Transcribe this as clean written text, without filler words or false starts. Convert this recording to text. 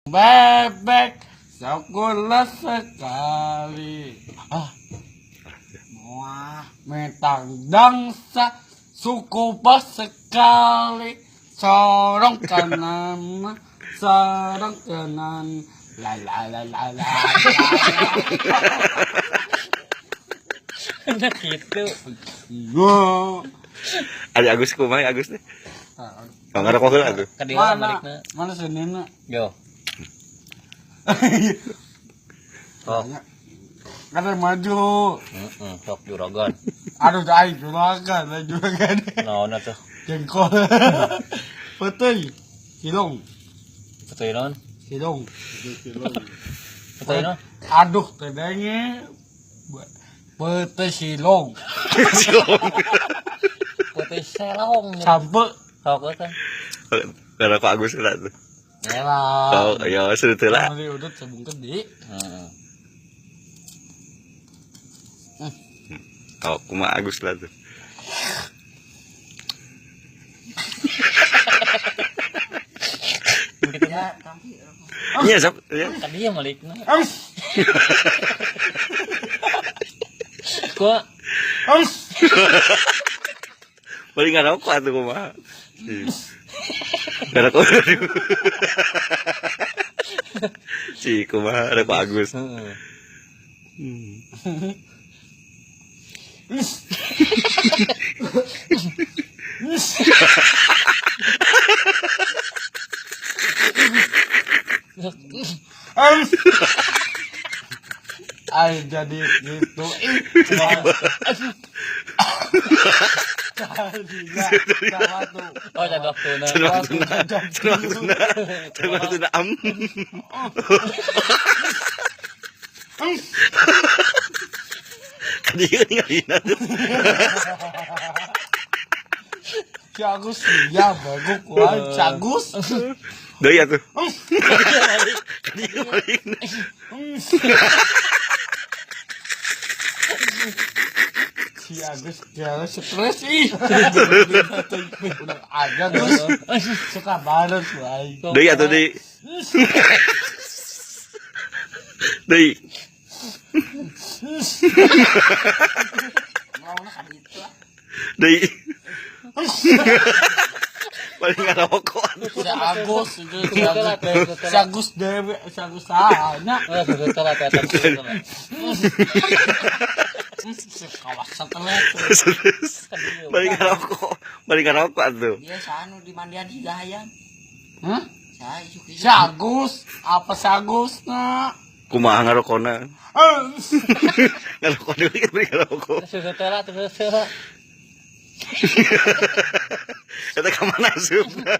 Bebek sekolah sekali. Ah. Wah, metang dangsa suku pas sekali. Sorong kanan, sorong kanan. La la la la la. Nah gitu. Wah. Ari Agus kumaha Agus teh? Kang ngarokok heula atuh. Ka dieu Mana? malikna. Mana senina? Yo. Sok. Kata maju. Heeh, sok juragan. Aduh, aing juragan, aing juragan. Naon atuh? Jengkol. Peuteuy. Silong, Peuteuy naon? silong. Peuteuy naon? Aduh, tedenge. Peuteuy silong. Silong. Peuteuy selong. Sampe. Sok kan. Ngarokok Agus heula atuh. Elah. Oh, ya seru teh lah. Mari udut sebungkeun di. Heeh. Oh, kumaha Agus lah tuh. Ya, tampi. Iya, sok. Ya. Ka dieu malikna. Aus. Gua Aus. Paling ngarokok atuh kumaha. Ngarokok. Si kumaha rokok Agus. Heeh. Aus. Ay, jadi gitu. Ih, Oh, can waktuna. Can waktuna. Can waktuna. Can waktuna am. Ka dieu ningalina tuh. Si Agus ya baguk wah si Agus. Deui atuh. Ka dieu malikna. Si Agus kayaknya stres ih. Udah aja Gus. Suka banget wah. Deui atuh deui. Deui. Mau kan itu. Deui. Paling ngarokok atuh. Si Agus itu si Agus. Si Agus dewe, si Agus sahanya. Oh, sudah telat eta. Si kawasan telat. Terus paling ngarokok, paling ngarokok atuh. Dia sanu di mandian siga hayam. Hah? Saya isuk Si Agus, apa si Agus na? Kumaha ngarokona? Ngarokok deui kan paling ngarokok. Sudah telat, sudah telat. Eta ka mana asupna?